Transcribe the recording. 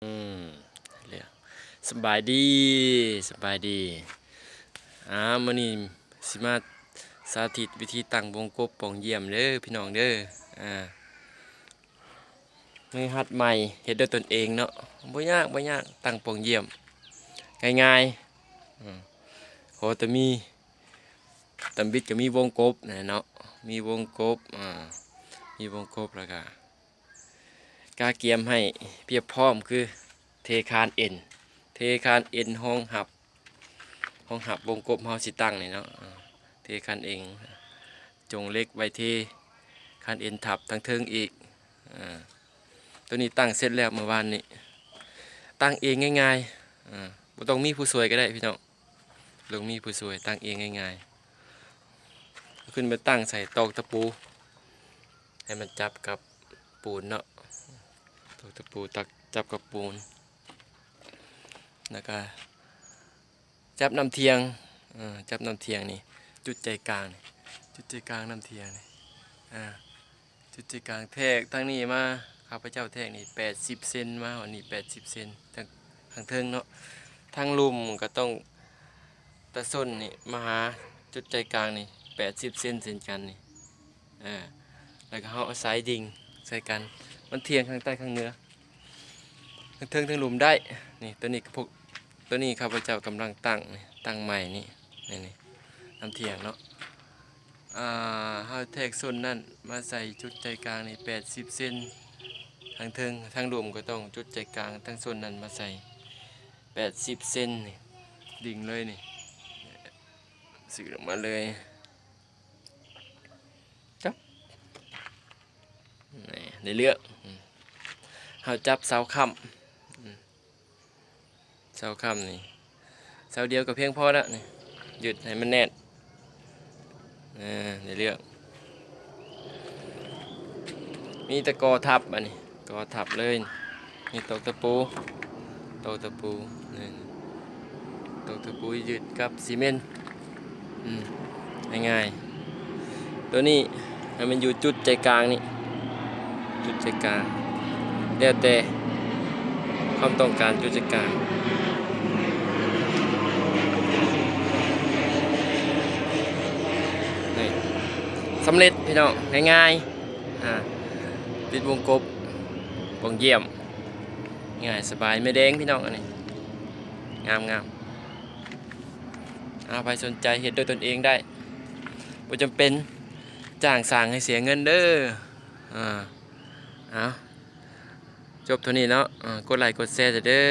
ອືມ ສະບາຍດີ ສະບາຍດີ. ອ່າ ມື້ນີ້ຊິມາສາທິດວິທີຕັ້ງວົງກົບປ່ອງຢ້ຽມເດີພີ່ນ້ອງເດີ. ອ່າ ມືຫັດໃໝ່ ເຮັດດ້ວຍຕົນເອງເນາະ ບໍ່ຍາກ ບໍ່ຍາກ ຕັ້ງປ່ອງຢ້ຽມງ່າຍໆ. ອືມ ຂໍແຕ່ມີ ຕຳບິດກໍມີວົງກົບນະເນາະ ມີວົງກົບ ອ່າ ມີວົງກົບ ແລ້ວກໍ ກະກຽມໃຫ້ພຽບພ້ອມ ຄືເທຄານເອັນ ເທຄານເອັນຮອງຮັບ ຮອງຮັບວົງກົບເຮົາຊິຕັ້ງນີ້ເນາະ. ເທຄານເອັນ ຈົງເຫຼັກໄວ້ເທຄານເອັນທັບທາງເທິງອີກ. ອາ ໂຕນີ້ຕັ້ງເສັດແລ້ວມື້ວານນີ້ ຕັ້ງເອງງ່າຍໆ ອາ ບໍ່ຕ້ອງມີຜູ້ຊ່ວຍກໍໄດ້ພີ່ນ້ອງ. ລອງມີຜູ້ຊ່ວຍ ຕັ້ງເອງງ່າຍໆ. ເອົາຂຶ້ນໄປຕັ້ງໃສ່ຕອກຕະປູ ໃຫ້ມັນຈັບກັບປູນເນາະ ຕອກຕະປູຕັກ ຈັບກັບປູນ ແລ້ວກະຈັບນ້ຳທ່ຽງ ເອີ ຈັບນ້ຳທ່ຽງນີ້ ຈຸດໃຈກາງນີ້ ຈຸດໃຈກາງນ້ຳທ່ຽງນີ້ ອາ ຈຸດໃຈກາງແທກທາງນີ້ມາ ຂ້າພະເຈົ້າແທກນີ້ແປດສິບເຊັນ ມາຮອດນີ້ແປດສິບເຊັນ ທາງ ທາງເທິງເນາະ. ທາງລຸ່ມກໍຕ້ອງ ຕາສົ້ນນີ້ມາຫາຈຸດໃຈກາງນີ້ແປດສິບເຊັນເຊັ່ນກັນນີ້ ເອີ ແລ້ວກໍເຮົາເອົາສາຍດຶງໃສ່ກັນ ມັນທ່ຽງຂ້າງໃຕ້ຂ້າງເໜືອ ທັງເທິງທັງລຸ່ມໄດ້. ນີ້ ໂຕນີ້ພວກ ໂຕນີ້ຂ້າພະເຈົ້າກຳລັງຕັ້ງນີ້ ຕັ້ງໃໝ່ນີ້ ນີ້ ນີ້ ນ້ຳທ່ຽງເນາະ. ອ່າ ເຮົາແທກສົ້ນນັ້ນມາໃສ່ຈຸດໃຈກາງນີ້ແປດສິບເຊັນ ທາງເທິງ ທາງລຸ່ມກໍຕ້ອງຈຸດໃຈກາງທາງສົ້ນນັ້ນມາໃສ່ແປດສິບເຊັນນີ້ ດຶງເລີຍນີ້ ສຶກອອກມາເລີຍ ຈັບ ນີ້ ໄດ້ເລືອກ ເຮົາຈັບເສົາຄ້ຳ ເສົາຄ້ຳນີ້ ເສົາດຽວກໍພຽງພໍແລ້ວນີ້ ຍຶດໃຫ້ມັນແໜ້ນ ເອີ ໃນເລື່ອງ ມີແຕ່ກໍ່ທັບ ບາດນີ້ກໍ່ທັບເລີຍ ນີ້ຕອກຕະປູ ຕອກຕະປູ ນີ້ຕອກຕະປູຍຶດກັບຊີເມັນ ອືມ ງ່າຍໆ ໂຕນີ້ໃຫ້ມັນຢູ່ຈຸດໃຈກາງນີ້ ຈຸດໃຈກາງ ແລ້ວແຕ່ຄວາມຕ້ອງການຈຸດໃຈກາງ ນີ້ ສຳເລັດພີ່ນ້ອງ ງ່າຍໆ ອ່າ ຕິດວົງກົບ ປ່ອງຢ້ຽມ ງ່າຍສະບາຍ ແມ່ແດງພີ່ນ້ອງ ອັນນີ້ ງາມໆ. ເອົາ ໃຜສົນໃຈເຮັດດ້ວຍຕົນເອງໄດ້ ບໍ່ຈຳເປັນຈ້າງຊ່າງໃຫ້ເສຍເງິນເດີ. ເອົາ ຈົບເທົ່ານີ້ເນາະ ກົດໄລກົດແຊເດີ.